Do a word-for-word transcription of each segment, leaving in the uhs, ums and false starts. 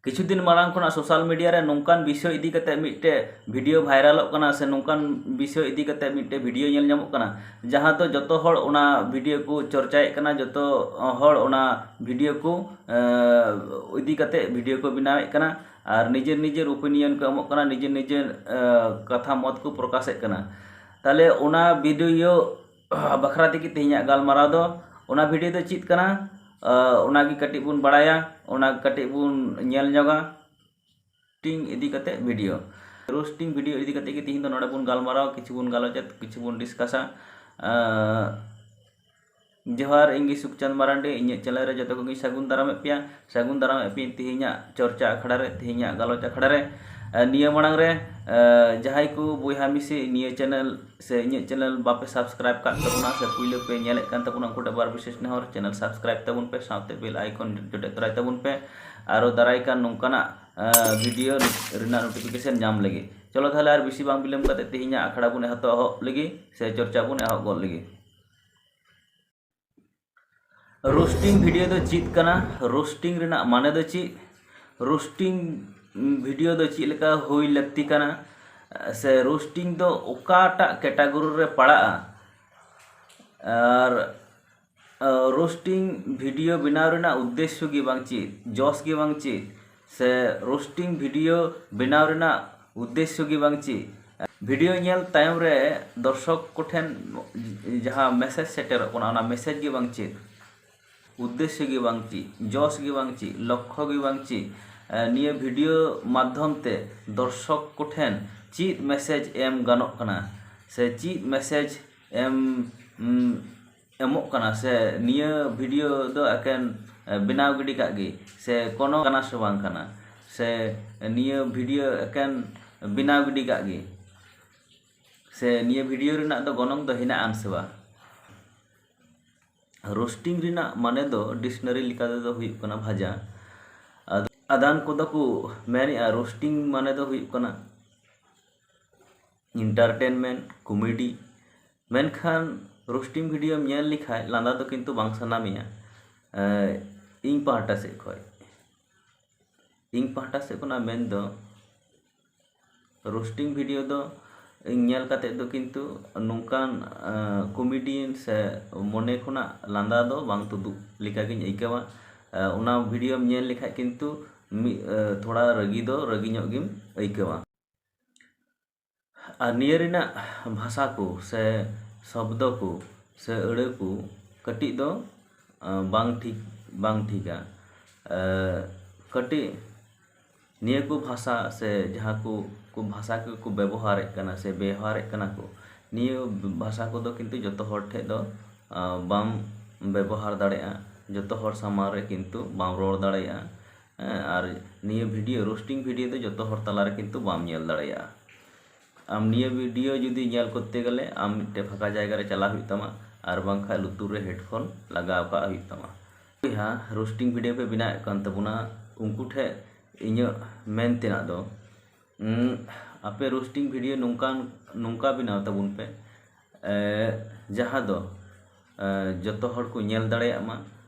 ᱠᱤᱪᱷᱩ ᱫᱤᱱ ᱢᱟᱲᱟᱝ ᱠᱷᱚᱱᱟᱜ social media ᱨᱮ ᱱᱚᱝᱠᱟᱱ ᱵᱤᱥᱚᱭ ᱤᱫᱤ ᱠᱟᱛᱮ ᱢᱤᱫᱴᱮᱡ video viralᱚᱜ ᱠᱟᱱᱟ, ᱥᱮ ᱱᱚᱝᱠᱟᱱ ᱵᱤᱥᱚᱭ ᱤᱫᱤ ᱠᱟᱛᱮ ᱢᱤᱫᱴᱮᱡ video ᱧᱮᱞ ᱧᱟᱢᱚᱜ ᱠᱟᱱᱟ, ᱡᱟᱦᱟᱸ ᱫᱚ ᱡᱚᱛᱚ ᱦᱚᱲ ᱚᱱᱟ video ᱠᱚ ᱪᱚᱨᱪᱟᱭᱮᱫ ᱠᱟᱱᱟ, ᱡᱚᱛᱚ ᱦᱚᱲ ᱚᱱᱟ video ᱠᱚ, ᱮ, ᱤᱫᱤ ᱠᱟᱛᱮ video ᱠᱚ ᱵᱮᱱᱟᱣᱮᱫ ᱠᱟᱱᱟ ᱟᱨ ᱱᱤᱡᱮᱨ ᱱᱤᱡᱮᱨ opinion ᱠᱚ ᱮᱢᱚᱜ ᱠᱟᱱᱟ, ᱱᱤᱡᱮᱨ ᱱᱤᱡᱮᱨ, ᱮ, ᱠᱟᱛᱷᱟ ᱢᱚᱛ ᱠᱚ ᱯᱨᱚᱠᱟᱥᱮᱫ ᱠᱟᱱᱟ᱾ ᱛᱟᱦᱞᱮ ᱚᱱᱟ video ᱵᱟᱠᱷᱨᱟ ᱛᱮᱜᱮ ᱛᱮᱦᱮᱧᱟᱜ ᱜᱟᱞᱢᱟᱨᱟᱣ ᱫᱚ᱾ ᱚᱱᱟ video ᱫᱚ ᱪᱮᱫ ᱠᱟᱱᱟ, ᱟ, ᱚᱱᱟᱜᱮ ᱠᱟᱹᱴᱤᱡ ᱵᱚᱱ ᱵᱟᱲᱟᱭᱟ, ᱚᱱᱟ ᱠᱟᱹᱴᱤᱡ ᱵᱚᱱ ᱧᱮᱞ ᱧᱚᱜᱟ᱾ Roasting ᱤᱫᱤ ᱠᱟᱛᱮ video, roasting video ᱤᱫᱤ ᱠᱟᱛᱮ ᱜᱮ ᱛᱮᱦᱮᱧ ᱫᱚ ᱱᱚᱰᱮ ᱵᱚᱱ ᱜᱟᱞᱢᱟᱨᱟᱣᱟ, ᱠᱤᱪᱷᱩ ᱵᱚᱱ ᱜᱟᱞᱚᱪᱟ, ᱠᱤᱪᱷᱩ ᱵᱚᱱ discussᱟ᱾ ᱟ, ᱡᱚᱦᱟᱨ, ᱤᱧ ᱜᱮ ᱥᱩᱠᱪᱟᱸᱫ ᱢᱟᱨᱟᱱᱰᱤ᱾ ᱤᱧᱟᱹᱜ channel ᱨᱮ ᱡᱚᱛᱚ ᱠᱚᱜᱮᱧ ᱥᱟᱹᱜᱩᱱ ᱫᱟᱨᱟᱢᱮᱫ ᱯᱮᱭᱟ, ᱥᱟᱹᱜᱩᱱ ᱫᱟᱨᱟᱢᱮᱫ ᱯᱮᱭᱟᱧ ᱛᱮᱦᱮᱧᱟᱜ ᱪᱚᱨᱪᱟ ᱟᱠᱷᱲᱟ ᱨᱮ, ᱛᱮᱦᱮᱧᱟᱜ ᱜᱟᱞᱚᱪ ᱟᱠᱷᱲᱟ ᱨᱮ᱾ ᱟ, ᱱᱤᱭᱟᱹ ᱢᱟᱲᱟᱝ ᱨᱮ, ᱟ, ᱡᱟᱦᱟᱸᱭ ᱠᱚ ᱵᱚᱭᱦᱟ ᱢᱤᱥᱤ ᱱᱤᱭᱟᱹ channel ᱥᱮ ᱤᱧᱟᱹᱜ channel ᱵᱟᱯᱮ subscribe ᱠᱟᱜ ᱛᱟᱵᱚᱱᱟ ᱥᱮ ᱯᱩᱭᱞᱩ ᱯᱮ ᱧᱮᱞᱮᱫ ᱠᱟᱱ ᱛᱟᱵᱚᱱᱟ, ᱩᱱᱠᱩ ᱴᱷᱮᱱ ᱵᱟᱨ ᱵᱤᱥᱮᱥ ᱱᱮᱦᱚᱨ, channel subscribe ᱛᱟᱵᱚᱱ ᱯᱮ, ᱥᱟᱶᱛᱮ bell icon ᱡᱚᱴᱮᱫ ᱛᱚᱨᱟᱭ ᱛᱟᱵᱚᱱ ᱯᱮ᱾ ᱟᱨᱚ ᱫᱟᱨᱟᱭ ᱠᱟᱱ ᱱᱚᱝᱠᱟᱱᱟᱜ, ᱟ, video ᱨᱮᱱᱟᱜ notification ᱧᱟᱢ ᱞᱟᱹᱜᱤᱫ᱾ ᱪᱚᱞᱚ ᱛᱟᱦᱞᱮ ᱟᱨ ᱵᱮᱥᱤ ᱵᱟᱝ ᱵᱤᱞᱚᱢ ᱠᱟᱛᱮ ᱛᱮᱦᱮᱧᱟᱜ ᱟᱠᱷᱲᱟ ᱵᱚᱱ ᱮᱛᱚᱦᱚᱵ ᱞᱮᱜᱮ ᱥᱮ ᱪᱚᱨᱪᱟ ᱵᱚᱱ ᱮᱦᱚᱵ ᱜᱚᱫ ᱞᱮᱜᱮ᱾ Roasting video ᱫᱚ ᱪᱮᱫ ᱠᱟᱱᱟ? Roasting ᱨᱮᱱᱟᱜ ᱢᱟᱱᱮ ᱫᱚ ᱪᱮᱫ? Roasting video ᱫᱚ ᱪᱮᱫ ᱞᱮᱠᱟ ᱦᱩᱭ ᱞᱟᱹᱠᱛᱤ ᱠᱟᱱᱟ? ᱥᱮ roasting ᱫᱚ ᱚᱠᱟᱴᱟᱜ category ᱨᱮ ᱯᱟᱲᱟᱜᱼᱟ? ᱟᱨ, ᱟ, roasting video ᱵᱮᱱᱟᱣ ᱨᱮᱱᱟᱜ ᱩᱫᱽᱫᱮᱥᱥᱚ ᱜᱮ ᱵᱟᱝ ᱪᱮᱫ, ᱡᱚᱥ ᱜᱮ ᱵᱟᱝ ᱪᱮᱫ, ᱥᱮ roasting video ᱵᱮᱱᱟᱣ ᱨᱮᱱᱟᱜ ᱩᱫᱽᱫᱮᱥᱥᱚ ᱜᱮ ᱵᱟᱝ ᱪᱮᱫ? Video ᱧᱮᱞ ᱛᱟᱭᱚᱢ ᱨᱮ ᱫᱚᱨᱥᱚᱠ ᱠᱚᱴᱷᱮᱱ ᱡᱟᱦᱟᱸ message ᱥᱮᱴᱮᱨᱚᱜ ᱠᱟᱱᱟ, ᱚᱱᱟ message ᱜᱮ ᱵᱟᱝ ᱪᱮᱫ? ᱩᱫᱽᱫᱮᱥᱥᱚ ᱜᱮ ᱵᱟᱝ ᱪᱮᱫ, ᱡᱚᱥ ᱜᱮ ᱵᱟᱝ ᱪᱮᱫ, ᱞᱚᱠᱠᱷᱚ ᱜᱮ ᱵᱟᱝ ᱪᱮᱫ? ᱮ, ᱱᱤᱭᱟᱹ video ᱢᱟᱫᱽᱫᱷᱚᱢ ᱛᱮ ᱫᱚᱨᱥᱚᱠ ᱠᱚᱴᱷᱮᱱ ᱪᱮᱫ message ᱮᱢ ᱜᱟᱱᱚᱜ ᱠᱟᱱᱟ? ᱥᱮ ᱪᱮᱫ message ᱮᱢ, ᱩᱢ, ᱮᱢᱚᱜ ᱠᱟᱱᱟ? ᱥᱮ ᱱᱤᱭᱟᱹ video ᱫᱚ ᱮᱠᱮᱱ, ᱮ, ᱵᱮᱱᱟᱣ ᱜᱤᱰᱤ ᱠᱟᱜ ᱜᱮ, ᱥᱮ ᱠᱳᱱᱳ ᱠᱟᱱᱟ ᱥᱮ ᱵᱟᱝ ᱠᱟᱱᱟ? ᱥᱮ ᱱᱤᱭᱟᱹ video ᱮᱠᱮᱱ ᱵᱮᱱᱟᱣ ᱜᱤᱰᱤ ᱠᱟᱜ ᱜᱮ, ᱥᱮ ᱱᱤᱭᱟᱹ video ᱨᱮᱱᱟᱜ ᱫᱚ ᱜᱚᱱᱚᱝ ᱫᱚ ᱦᱮᱱᱟᱜ ᱟᱱ ᱥᱮ ᱵᱟᱝ? Roasting ᱨᱮᱱᱟᱜ ᱢᱟᱱᱮ ᱫᱚ dictionary ᱞᱮᱠᱟ ᱛᱮᱫᱚ ᱦᱩᱭᱩᱜ ᱠᱟᱱᱟ ᱵᱷᱟᱡᱟ᱾ ᱟᱫᱚ ᱟᱫᱷᱟᱱ ᱠᱚᱫᱚ ᱠᱚ ᱢᱮᱱᱮᱜᱼᱟ, roasting ᱢᱟᱱᱮ ᱫᱚ ᱦᱩᱭᱩᱜ ᱠᱟᱱᱟ entertainment, comedy᱾ ᱢᱮᱱᱠᱷᱟᱱ roasting videoᱢ ᱧᱮᱞ ᱞᱮᱠᱷᱟᱡ ᱞᱟᱸᱫᱟ ᱫᱚ ᱠᱤᱱᱛᱩ ᱵᱟᱝ ᱥᱟᱱᱟ ᱢᱮᱭᱟ, ᱮ, ᱤᱧ ᱯᱟᱦᱴᱟ ᱥᱮᱫ ᱠᱷᱚᱡ᱾ ᱤᱧ ᱯᱟᱦᱴᱟ ᱥᱮᱫ ᱠᱷᱚᱱᱟᱜ ᱢᱮᱱ ᱫᱚ, ᱨᱳᱥᱴᱤᱝ ᱵᱷᱤᱰᱤᱭᱳ ᱫᱚ ᱤᱧ ᱧᱮᱞ ᱠᱟᱛᱮᱫ ᱫᱚ ᱠᱤᱱᱛᱩ ᱱᱚᱝᱠᱟᱱ ᱠᱚᱢᱮᱰᱤᱭᱟᱱ ᱥᱮ ᱢᱚᱱᱮ ᱠᱷᱚᱱᱟᱜ ᱞᱟᱸᱫᱟ ᱫᱚ ᱵᱟᱝ ᱛᱩᱫᱩᱜ ᱞᱮᱠᱟᱜᱤᱧ ᱟᱹᱭᱠᱟᱹᱣᱟ᱾ ᱚᱱᱟ ᱵᱷᱤᱰᱤᱭᱳᱢ ᱧᱮᱞ ᱞᱮᱠᱷᱟᱡ ᱠᱤᱱᱛᱩ ᱢᱤᱫ ᱛᱷᱚᱲᱟ ᱨᱟᱹᱜᱤ ᱫᱚ ᱨᱟᱹᱜᱤ ᱧᱚᱜ ᱜᱮᱢ ᱟᱹᱭᱠᱟᱹᱣᱟ᱾ ᱟᱨ ᱱᱤᱭᱟᱹ ᱨᱮᱱᱟᱜ ᱵᱷᱟᱥᱟ ᱠᱚ ᱥᱮ ᱥᱚᱵᱫᱚ ᱠᱚ ᱥᱮ ᱟᱹᱲᱟᱹ ᱠᱚ ᱠᱟᱹᱴᱤᱡ ᱫᱚ ᱵᱟᱝ ᱴᱷᱤᱠ, ᱵᱟᱝ ᱴᱷᱤᱠᱟ᱾ ᱠᱟᱹᱴᱤᱡ ᱱᱤᱭᱟᱹ ᱠᱚ ᱵᱷᱟᱥᱟ ᱥᱮ ᱡᱟᱦᱟᱸ ᱠᱚ, ᱠᱚ ᱵᱷᱟᱥᱟ ᱠᱚ ᱠᱚ ᱵᱮᱵᱚᱦᱟᱨᱮᱫ ᱠᱟᱱᱟ ᱥᱮ ᱵᱮᱣᱦᱟᱨᱮᱫ ᱠᱟᱱᱟ ᱠᱚ, ᱱᱤᱭᱟᱹ ᱵᱷᱟᱥᱟ ᱠᱚᱫᱚ ᱠᱤᱱᱛᱩ ᱡᱚᱛᱚ ᱦᱚᱲ ᱴᱷᱮᱡ ᱫᱚ ᱵᱟᱢ ᱵᱮᱵᱚᱦᱟᱨ ᱫᱟᱲᱮᱭᱟᱜᱼᱟ, ᱡᱚᱛᱚ ᱦᱚᱲ ᱥᱟᱢᱟᱝ ᱨᱮ ᱠᱤᱱᱛᱩ ᱵᱟᱢ ᱨᱚᱲ ᱫᱟᱲᱮᱭᱟᱜᱼᱟ᱾ ᱦᱮᱸ, ᱟᱨ ᱱᱤᱭᱟᱹ ᱵᱷᱤᱰᱤᱭᱳ, ᱨᱳᱥᱴᱤᱝ ᱵᱷᱤᱰᱤᱭᱳ ᱫᱚ ᱡᱚᱛᱚ ᱦᱚᱲ ᱛᱟᱞᱟᱨᱮ ᱠᱤᱱᱛᱩ ᱵᱟᱢ ᱧᱮᱞ ᱫᱟᱲᱮᱭᱟᱜᱼᱟ᱾ ᱟᱢ ᱱᱤᱭᱟᱹ ᱵᱷᱤᱰᱤᱭᱳ ᱡᱩᱫᱤ ᱧᱮᱞ ᱠᱚᱨᱛᱮ ᱜᱮᱞᱮ ᱟᱢ ᱢᱤᱫᱴᱮᱡ ᱯᱷᱟᱸᱠᱟ ᱡᱟᱭᱜᱟ ᱨᱮ ᱪᱟᱞᱟᱜ ᱦᱩᱭᱩᱜ ᱛᱟᱢᱟ, ᱟᱨ ᱵᱟᱝᱠᱷᱟᱱ ᱞᱩᱛᱩᱨ ᱨᱮ ᱦᱮᱰᱯᱷᱳᱱ ᱞᱟᱜᱟᱣ ᱠᱟᱜ ᱦᱩᱭᱩᱜ ᱛᱟᱢᱟ᱾ ᱵᱚᱭᱦᱟ, ᱨᱳᱥᱴᱤᱝ ᱵᱷᱤᱰᱤᱭᱳ ᱯᱮ ᱵᱮᱱᱟᱣᱮᱫ ᱠᱟᱱ ᱛᱟᱵᱚᱱᱟ, ᱩᱱᱠᱩ ᱴᱷᱮᱡ ᱤᱧᱟᱹᱜ ᱢᱮᱱ ᱛᱮᱱᱟᱜ ᱫᱚ, ᱩᱸ, ᱟᱯᱮ ᱨᱳᱥᱴᱤᱝ ᱵᱷᱤᱰᱤᱭᱳ ᱱᱚᱝᱠᱟᱱ, ᱱᱚᱝᱠᱟ ᱵᱮᱱᱟᱣ ᱛᱟᱵᱚᱱ ᱯᱮ, ᱮ, ᱡᱟᱦᱟᱸ ᱫᱚ, ᱮ, ᱡᱚᱛᱚ ᱦᱚᱲ ᱠᱚ ᱧᱮᱞ ᱫᱟᱲᱮᱭᱟᱜ ᱢᱟ᱾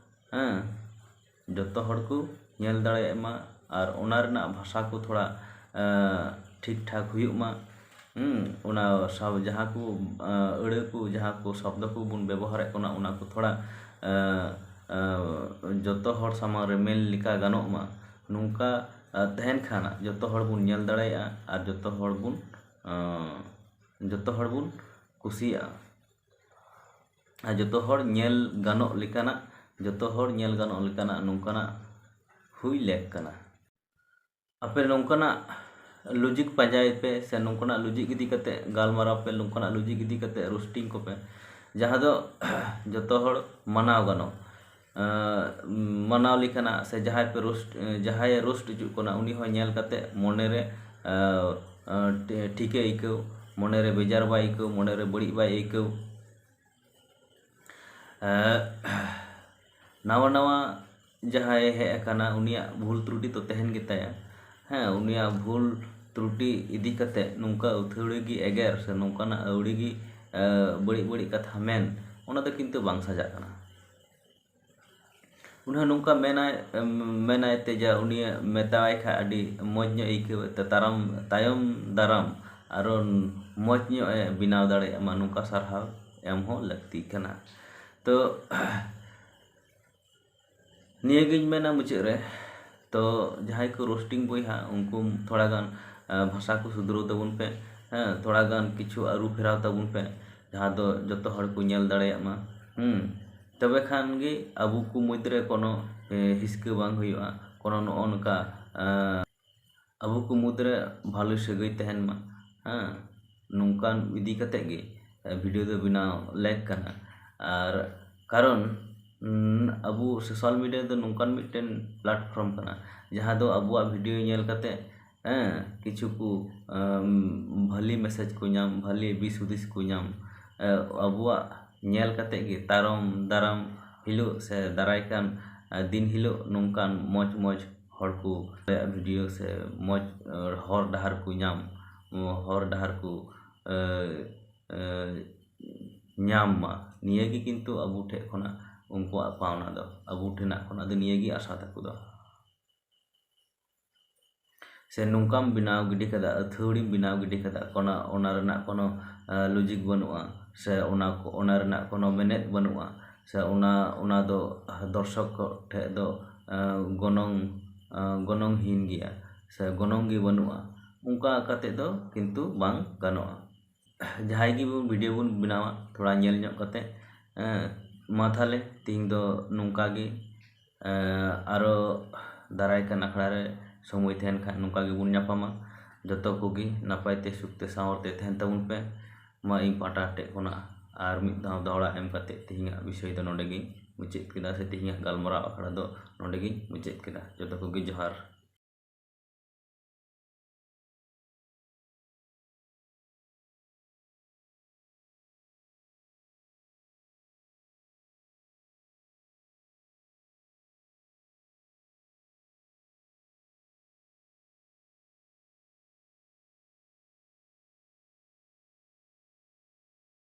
ᱦᱮᱸ, ᱡᱚᱛᱚ ᱦᱚᱲ ᱠᱚ ᱧᱮᱞ ᱫᱟᱲᱮᱭᱟᱜ ᱢᱟ, ᱟᱨ ᱚᱱᱟ ᱨᱮᱱᱟᱜ ᱵᱷᱟᱥᱟ ᱠᱚ ᱛᱷᱚᱲᱟ, ᱮ, ᱴᱷᱤᱠ ᱴᱷᱟᱠ ᱦᱩᱭᱩᱜ ᱢᱟ᱾ ᱦᱩᱸ, ᱚᱱᱟ ᱥᱟᱶ ᱡᱟᱦᱟᱸ ᱠᱚ, ᱮ, ᱟᱹᱲᱟᱹ ᱠᱚ, ᱡᱟᱦᱟᱸ ᱠᱚ ᱥᱚᱵᱫᱚ ᱠᱚᱵᱚᱱ ᱵᱮᱵᱚᱦᱟᱨᱮᱫ ᱠᱟᱱᱟ, ᱚᱱᱟ ᱠᱚ ᱛᱷᱚᱲᱟ, ᱮ, ᱮ, ᱡᱚᱛᱚ ᱦᱚᱲ ᱥᱟᱢᱟᱝ ᱨᱮ ᱢᱮᱱ ᱞᱮᱠᱟ ᱜᱟᱱᱚᱜ ᱢᱟ, ᱱᱚᱝᱠᱟ, ᱮ, ᱛᱟᱦᱮᱱ ᱠᱷᱟᱱ ᱡᱚᱛᱚ ᱦᱚᱲ ᱵᱚᱱ ᱧᱮᱞ ᱫᱟᱲᱮᱭᱟᱜᱼᱟ ᱟᱨ ᱡᱚᱛᱚ ᱦᱚᱲ ᱵᱚᱱ, ᱮ, ᱡᱚᱛᱚ ᱦᱚᱲ ᱵᱚᱱ ᱠᱩᱥᱤᱭᱟᱜᱼᱟ᱾ ᱟᱨ ᱡᱚᱛᱚ ᱦᱚᱲ ᱧᱮᱞ ᱜᱟᱱᱚᱜ ᱞᱮᱠᱟᱱᱟᱜ, ᱡᱚᱛᱚ ᱦᱚᱲ ᱧᱮᱞ ᱜᱟᱱᱚᱜ ᱞᱮᱠᱟᱱᱟᱜ ᱱᱚᱝᱠᱟᱱᱟᱜ ᱦᱩᱭ ᱞᱮᱠ ᱠᱟᱱᱟ᱾ ᱟᱯᱮ ᱱᱚᱝᱠᱟᱱᱟᱜ ᱞᱚᱡᱤᱠ ᱯᱟᱸᱡᱟᱭ ᱯᱮ, ᱥᱮ ᱱᱚᱝᱠᱟᱱᱟᱜ ᱞᱚᱡᱤᱠ ᱤᱫᱤ ᱠᱟᱛᱮ ᱜᱟᱞᱢᱟᱨᱟᱣ ᱯᱮ, ᱱᱚᱝᱠᱟᱱᱟᱜ ᱞᱚᱡᱤᱠ ᱤᱫᱤ ᱠᱟᱛᱮ ᱨᱳᱥᱴᱤᱝ ᱠᱚᱯᱮ, ᱡᱟᱦᱟᱸ ᱫᱚ ᱡᱚᱛᱚ ᱦᱚᱲ ᱢᱟᱱᱟᱣ ᱜᱟᱱᱚᱜ, ᱮᱸ, ᱢᱟᱱᱟᱣ ᱞᱮᱠᱟᱱᱟᱜ, ᱥᱮ ᱡᱟᱦᱟᱸᱭ ᱯᱮ ᱨᱳᱥᱴ, ᱮᱸ, ᱡᱟᱦᱟᱸᱭᱮ ᱨᱳᱥᱴ ᱦᱚᱪᱚᱜ ᱠᱟᱱᱟ, ᱩᱱᱤ ᱦᱚᱸ ᱧᱮᱞ ᱠᱟᱛᱮ ᱢᱚᱱᱮᱨᱮ, ᱮᱸ, ᱮᱸ, ᱴᱷᱤ-, ᱴᱷᱤᱠᱮ ᱟᱹᱭᱠᱟᱹᱣ, ᱢᱚᱱᱮᱨᱮ ᱵᱮᱡᱟᱨ ᱵᱟᱭ ᱟᱹᱭᱠᱟᱹᱣ, ᱢᱚᱱᱮᱨᱮ ᱵᱟᱹᱲᱤᱡ ᱵᱟᱭ ᱟᱹᱭᱠᱟᱹᱣ᱾ ᱮᱸ, ᱱᱟᱣᱟ ᱱᱟᱣᱟ ᱡᱟᱦᱟᱸᱭ ᱦᱮᱡ ᱟᱠᱟᱱᱟ, ᱩᱱᱤᱭᱟᱜ ᱵᱷᱩᱞ ᱛᱨᱩᱴᱤ ᱫᱚ ᱛᱟᱦᱮᱱ ᱜᱮᱛᱟᱭᱟ᱾ ᱦᱮᱸ, ᱩᱱᱤᱭᱟᱜ ᱵᱷᱩᱞ ᱛᱨᱩᱴᱤ ᱤᱫᱤ ᱠᱟᱛᱮ ᱱᱚᱝᱠᱟ ᱟᱹᱛᱷᱟᱹᱲᱤ ᱜᱮ ᱮᱜᱮᱨ ᱥᱮ ᱱᱚᱝᱠᱟᱱᱟᱜ ᱟᱹᱣᱲᱤ ᱜᱮ, ᱮᱸ, ᱵᱟᱹᱲᱤᱡ ᱵᱟᱹᱲᱤᱡ ᱠᱟᱛᱷᱟ ᱢᱮᱱ, ᱚᱱᱟ ᱫᱚ ᱠᱤᱱᱛᱩ ᱵᱟᱝ ᱥᱟᱡᱟᱜ ᱠᱟᱱᱟ᱾ ᱩᱱᱤ ᱦᱚᱸ ᱱᱚᱝᱠᱟ ᱢᱮᱱᱟᱭ, ᱢᱮᱱᱟᱭ ᱛᱮ ᱡᱟ ᱩᱱᱤᱭᱮ ᱢᱮᱛᱟᱣᱟᱭ ᱠᱷᱟᱡ ᱟᱹᱰᱤ ᱢᱚᱡᱽ ᱧᱚᱜ ᱮ ᱟᱹᱭᱠᱟᱹᱣᱮᱫ ᱛᱮ ᱛᱟᱨᱟᱢ, ᱛᱟᱭᱚᱢ ᱫᱟᱨᱟᱢ ᱟᱨᱚ ᱢᱚᱡᱽ ᱧᱚᱜ ᱮ ᱵᱮᱱᱟᱣ ᱫᱟᱲᱮᱭᱟᱜ ᱢᱟ, ᱱᱚᱝᱠᱟ ᱥᱟᱨᱦᱟᱣ ᱮᱢ ᱦᱚᱸ ᱞᱟᱹᱠᱛᱤ ᱠᱟᱱᱟ᱾ ᱛᱚ ᱱᱤᱭᱟᱹᱜᱤᱧ ᱢᱮᱱᱟ ᱢᱩᱪᱟᱹᱫ ᱨᱮ, ᱛᱚ ᱡᱟᱦᱟᱸᱭ ᱠᱚ ᱨᱳᱥᱴᱤᱝ ᱵᱚᱭᱦᱟ, ᱩᱱᱠᱩ ᱛᱷᱚᱲᱟ ᱜᱟᱱ ᱵᱷᱟᱥᱟ ᱠᱚ ᱥᱩᱫᱷᱨᱟᱹᱣ ᱛᱟᱵᱚᱱ ᱯᱮ᱾ ᱦᱮᱸ, ᱛᱷᱚᱲᱟ ᱜᱟᱱ ᱠᱤᱪᱷᱩ ᱟᱹᱨᱩ ᱯᱷᱮᱨᱟᱣ ᱛᱟᱵᱚᱱ ᱯᱮ, ᱡᱟᱦᱟᱸ ᱫᱚ ᱡᱚᱛᱚ ᱦᱚᱲ ᱠᱚ ᱧᱮᱞ ᱫᱟᱲᱮᱭᱟᱜ ᱢᱟ᱾ ᱦᱩᱸ, ᱛᱚᱵᱮ ᱠᱷᱟᱱ ᱜᱮ ᱟᱵᱚ ᱠᱚ ᱢᱩᱫᱽᱨᱮ ᱠᱳᱱᱳ ᱦᱤᱥᱠᱟᱹ ᱵᱟᱝ ᱦᱩᱭᱩᱜᱼᱟ, ᱠᱳᱱᱳ ᱱᱚᱜᱼᱚ ᱱᱚᱝᱠᱟ ᱟᱵᱚ ᱠᱚ ᱢᱩᱫᱽᱨᱮ ᱵᱷᱟᱞᱮ ᱥᱟᱹᱜᱟᱹᱭ ᱛᱟᱦᱮᱱ ᱢᱟ᱾ ᱦᱮᱸ, ᱱᱚᱝᱠᱟᱱ ᱤᱫᱤ ᱠᱟᱛᱮ ᱜᱮ ᱵᱷᱤᱰᱤᱭᱳ ᱫᱚ ᱵᱮᱱᱟᱣ ᱞᱮᱠ ᱠᱟᱱᱟ᱾ ᱟᱨ ᱠᱟᱨᱚᱱ ᱟᱵᱚ ᱥᱳᱥᱟᱞ ᱢᱤᱰᱤᱭᱟ ᱫᱚ ᱱᱚᱝᱠᱟᱱ ᱢᱤᱫᱴᱮᱱ ᱯᱞᱟᱴᱯᱷᱚᱨᱢ ᱠᱟᱱᱟ, ᱡᱟᱦᱟᱸ ᱫᱚ ᱟᱵᱚᱣᱟᱜ ᱵᱷᱤᱰᱤᱭᱳ ᱧᱮᱞ ᱠᱟᱛᱮ ᱦᱮᱸ ᱠᱤᱪᱷᱩ ᱠᱚ ᱵᱷᱟᱞᱮ ᱢᱮᱥᱮᱡᱽ ᱠᱚ ᱧᱟᱢ, ᱵᱷᱟᱞᱮ ᱫᱤᱥ ᱦᱩᱫᱤᱥ ᱠᱚ ᱧᱟᱢ᱾ ᱟᱵᱚᱣᱟᱜ ᱧᱮᱞ ᱠᱟᱛᱮ ᱜᱮ ᱛᱟᱭᱚᱢ ᱫᱟᱨᱟᱢ ᱦᱤᱞᱳᱜ ᱥᱮ ᱫᱟᱨᱟᱭ ᱠᱟᱱ ᱫᱤᱱ ᱦᱤᱞᱳᱜ ᱱᱚᱝᱠᱟᱱ ᱢᱚᱡᱽ ᱢᱚᱡᱽ ᱦᱚᱲ ᱠᱚ ᱵᱷᱤᱰᱤᱭᱳ ᱥᱮ ᱢᱚᱡᱽ ᱦᱚᱨ ᱰᱟᱦᱟᱨ ᱠᱚ ᱧᱟᱢ, ᱦᱚᱨ ᱰᱟᱦᱟᱨ ᱠᱚ ᱧᱟᱢ ᱢᱟ᱾ ᱱᱤᱭᱟᱹ ᱜᱮ ᱠᱤᱱᱛᱩ ᱟᱵᱚ ᱴᱷᱮᱡ ᱠᱷᱚᱱᱟᱜ ᱩᱱᱠᱩᱣᱟᱜ ᱯᱟᱣᱱᱟ ᱫᱚ, ᱟᱵᱚ ᱴᱷᱮᱱᱟᱜ ᱠᱷᱚᱱᱟᱜ ᱫᱚ ᱱᱤᱭᱟᱹ ᱜᱮ ᱟᱥᱟ ᱛᱟᱠᱚ ᱫᱚ᱾ ᱥᱮ ᱱᱚᱝᱠᱟᱢ ᱵᱮᱱᱟᱣ ᱜᱤᱰᱤ ᱠᱟᱫᱟ, ᱟᱹᱛᱷᱟᱹᱣᱲᱤᱢ ᱵᱮᱱᱟᱣ ᱜᱤᱰᱤ ᱠᱟᱫᱟ, ᱠᱳᱱᱳ ᱚᱱᱟ ᱨᱮᱱᱟᱜ ᱠᱳᱱᱳ ᱞᱚᱡᱤᱠ ᱵᱟᱹᱱᱩᱜᱼᱟ, ᱥᱮ ᱚᱱᱟ ᱚᱱᱟ ᱨᱮᱱᱟᱜ ᱠᱳᱱᱳ ᱢᱮᱱᱮᱫ ᱵᱟᱹᱱᱩᱜᱼᱟ, ᱥᱮ ᱚᱱᱟ ᱚᱱᱟ ᱫᱚ ᱫᱚᱨᱥᱚᱠ ᱠᱚ ᱴᱷᱮᱡ ᱫᱚ ᱜᱚᱱᱚᱝ ᱜᱚᱱᱚᱝ ᱦᱤᱱ ᱜᱮᱭᱟ, ᱥᱮ ᱜᱚᱱᱚᱝ ᱜᱮ ᱵᱟᱹᱱᱩᱜᱼᱟ, ᱚᱱᱠᱟ ᱠᱟᱛᱮ ᱫᱚ ᱠᱤᱱᱛᱩ ᱵᱟᱝ ᱜᱟᱱᱚᱜᱼᱟ᱾ ᱡᱟᱦᱟᱸᱭ ᱜᱮᱵᱚᱱ ᱵᱷᱤᱰᱤᱭᱳ ᱵᱚᱱ ᱵᱮᱱᱟᱣᱟ, ᱛᱷᱚᱲᱟ ᱧᱮᱞ ᱧᱚᱜ ᱠᱟᱛᱮ᱾ ᱦᱮᱸ, ᱢᱟ ᱛᱟᱦᱞᱮ ᱛᱤᱦᱤᱧ ᱫᱚ ᱱᱚᱝᱠᱟ ᱜᱮ᱾ ᱟᱨᱚ ᱫᱟᱨᱟᱭ ᱠᱟᱱ ᱟᱠᱷᱲᱟ ᱨᱮ ᱥᱚᱢᱚᱭ ᱛᱟᱦᱮᱱ ᱠᱷᱟᱱ ᱱᱚᱝᱠᱟ ᱜᱮᱵᱚᱱ ᱧᱟᱯᱟᱢᱟ᱾ ᱡᱚᱛᱚ ᱠᱚᱜᱮ ᱱᱟᱯᱟᱭ ᱛᱮ, ᱥᱩᱠ ᱛᱮ, ᱥᱟᱶᱟᱨ ᱛᱮ ᱛᱟᱦᱮᱱ ᱛᱟᱵᱚᱱ ᱯᱮ᱾ ᱢᱟ ᱤᱧ ᱯᱟᱦᱴᱟ ᱴᱷᱮᱡ ᱠᱷᱚᱱᱟᱜ ᱟᱨ ᱢᱤᱫ ᱫᱷᱟᱣ ᱫᱚᱦᱲᱟ ᱮᱢ ᱠᱟᱛᱮ ᱛᱮᱦᱮᱧᱟᱜ ᱵᱤᱥᱚᱭ ᱫᱚ ᱱᱚᱰᱮ ᱜᱤᱧ ᱢᱩᱪᱟᱹᱫ ᱠᱮᱫᱟ, ᱥᱮ ᱛᱮᱦᱮᱧᱟᱜ ᱜᱟᱞᱢᱟᱨᱟᱣ ᱟᱠᱷᱲᱟ ᱫᱚ ᱱᱚᱰᱮ ᱜᱤᱧ ᱢᱩᱪᱟᱹᱫ ᱠᱮᱫᱟ᱾ ᱡᱚᱛᱚ ᱠᱚᱜᱮ ᱡᱚᱦᱟᱨ᱾